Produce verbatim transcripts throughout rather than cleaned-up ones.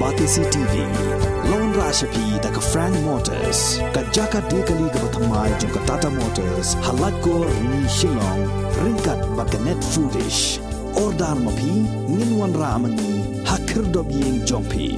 Batesi T V, la wanrah sha phi da ka Frank Motors, ka jaka die kali kaba thymmai jong ka Tata Motors, ha Laitkor, Rni, Shillong, ryngkat bad ka Net Foodish. Order ma phi, ngin wanrah ma ngi ha khyrdop ïing jong phi.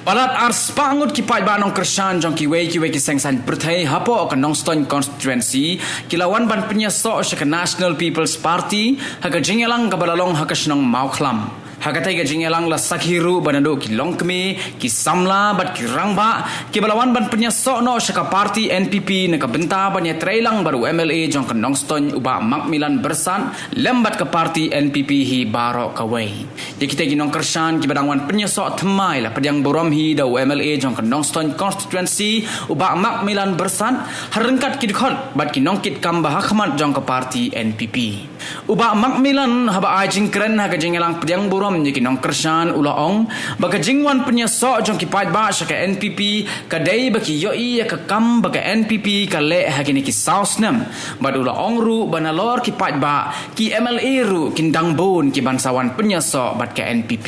Palat arspah ngut ki paidbah nongkyrshan jong kiwei kiwei ki seng saiñ pyrthei hapoh ka Nongstoiñ constituency ki la wan ban pynïasoh sha ka National People's Party ha ka jingïalang kaba la long ha ka shnong Mawkhlam. Ha katei ka jingïalang la sakhi ruh ba naduh ki longkmie, ki samla bad ki rangbah kiba la wan ban pynïasoh noh sha ka party N P P na ka bynta ban ïatreilang bad u M L A jong ka Nongstoiñ u Bah Macmillan Byrsat lem bad ka party N P P hi baroh kawei. Ïa kitei ki nongkyrshan kiba dang wan pynïasoh thymmai la pdiang burom hi da u M L A jong ka Nongstoiñ constituency u Bah Macmillan Byrsat ha ryngkat ki dkhot bad ki nongkitkam ba ha khmat jong ka party N P P. U Bah Macmillan haba ai jingkren ha ka jingïalang pdiang burom ïa ki nongkyrshan u la ong ba ka jingwan pynïasoh jong ki paidbah sha ka N P P ka dei ba ki ïohi ïa ka kam ba ka N P P ka leh ha kine ki saw snem. Bad u la ong ruh ba nalor ki paidbah, ki M L A ruh kin dang bun ki ban sa wan pynïasoh bad ka N P P.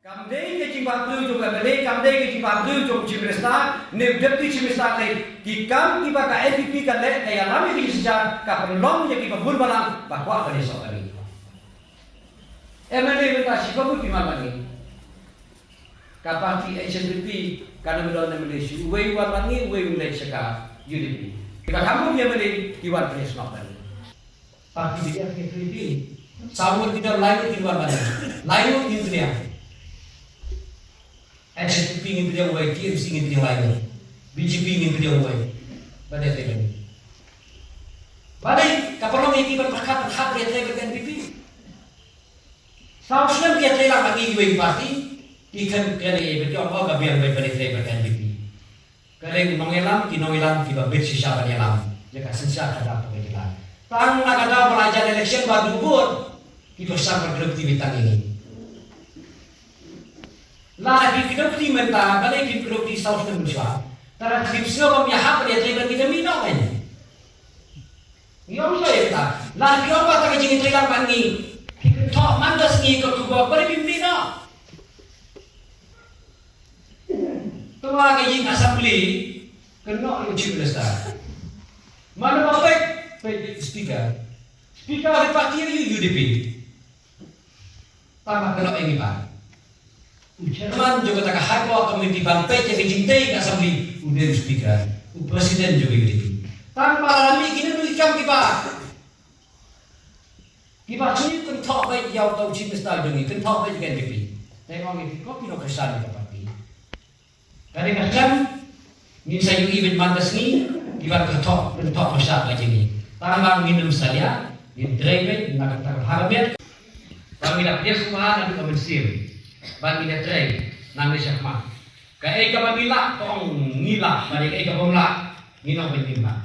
Kam dei ka jingbhabriew jong ka M L A, kam dei ka jingbhabriew jong u Chief Minister ne u Deputy Chief Minister, ka dei ki kam kiba ka N P P ka leh, ka ïalam ïa ki jingshisha, ka pynlong ïa kiba bun balang ba kwah ban ïasoh bad ngi. M L A mynta shibun ki wan bad ngi. Ka party H S P P ka dang don M L A shu, uwei u wan bad ngi, uwei u leit sha ka U D P. Kiba kham bun ki M L A ki wan pynïasnoh bad ngi. Party B D F ki three P. Saw ngut ki don, lai ngut ki wan bad ngi. Lai ngut ki pynïa. H S P P ngin pynïa uwei, T M C ngin pynïa lai ngut. B J P ngin pynïa uwei. Bad ïa te bad. Bad ïa ka paralok ïa ki ban pyrkhat, pyrkhat ïa te bad N P P. Saw snem ki ïatreilang bad ngi kiwei ki party, ki kren kren ïa ba jong ka biang ba ïatreilang bad N P P. Ka dei ki nongïalam, ki nongïalam kiba bit shisha ban ïalam ïa ka synshar khadar ka jylla. Tang na ka daw ba la jan election ba dubur ki pyrshang ban kynti beit tang ïa ngi. Lada ki kynti mynta, balei ki kynti saw snem mynshuwa? Tara ki sngew ba ym ïahap ban ïatreilang bad ngi, da mih noh ngi. Ngi ong shuwa ïa kata. Lada ki ong ba kata ka jingïatreilang bad ngi, ki kynthoh man ka sngi ka khubor, balei phim mih noh? Tang la ka ïing assembly, kynnoh ïa u chief minister. Mano ba peit, peit speaker. Speaker ka party U D P. Tang ba kynnoh ïa ngi ba u chairman jong kata ka high power committee ban peit ïa ka jingtei ka assembly u dei u speaker, u president jong ka U D P. Tang ba la mih kine ki kam kiba, kiba shu kynthoh beit ïa uta u chief minister jong ngi, kynthoh beit ïa ka N P P. Te ong ïa phi ko phi nongkyrshan ïa ka party. Ka dei ka snem ngin sa ïohi beit man ka sngi, ki ban kynthoh, kynthoh pyrshah beit ïa ngi. Tang ba ngin ym salia, ngin trei beit na kata ka bha ka miat. Ba ngin ïa pdiang sngewbha naduh ka mynsiem, ba ngin ïa trei nangne shakhmat. Kaei kaba ngi lah, to ong ngi lah, bad kaei kaba ym lah, ngin ong ba ngim lah.